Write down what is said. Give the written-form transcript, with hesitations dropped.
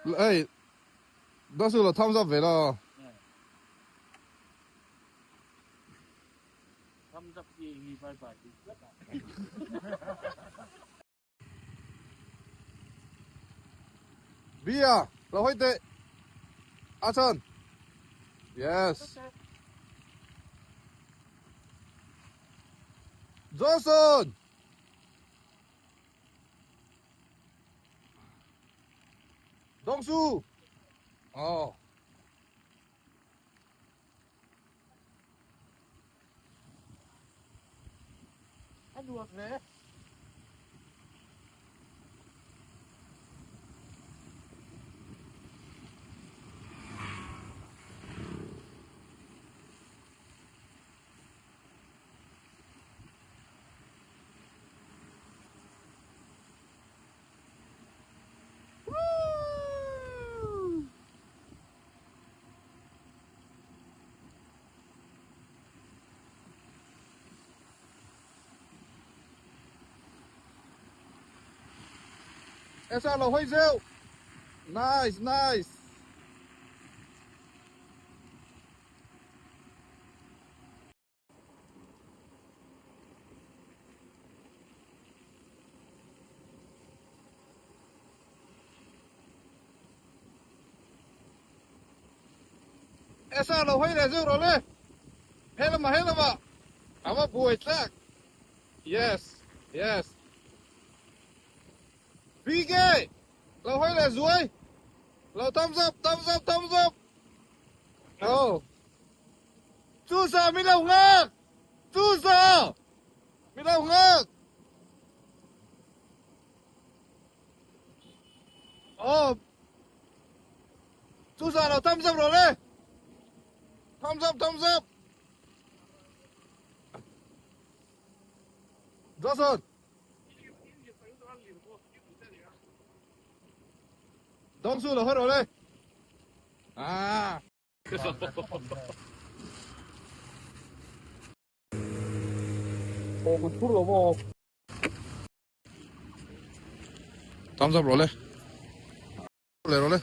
Hei Dasu lo thumbs up ve la. Thumbs up hi ngi bye bye ti tlat a. Bia lo hawi teh. Action. Yes. Johnson. Dongsu. Oh. A nuam hle. Esa lo hawi zeuh. Nice, nice. Esa lo hawi leh zeuh rawh le. He lamah he lamah a va buai tlak. Yes, yes. VK lo hawi leh zuai. Lo thumbs up, thumbs up, thumbs up. Oh. Chu sa mi lo nghak. Chu sa mi lo nghak. Oh. Chu sa lo thumbs up rawh le. Thumbs up, thumbs up. Johnson. Dong su lo hawi rawh le. Ah. Thumbs up rawh le. Leh rawh le.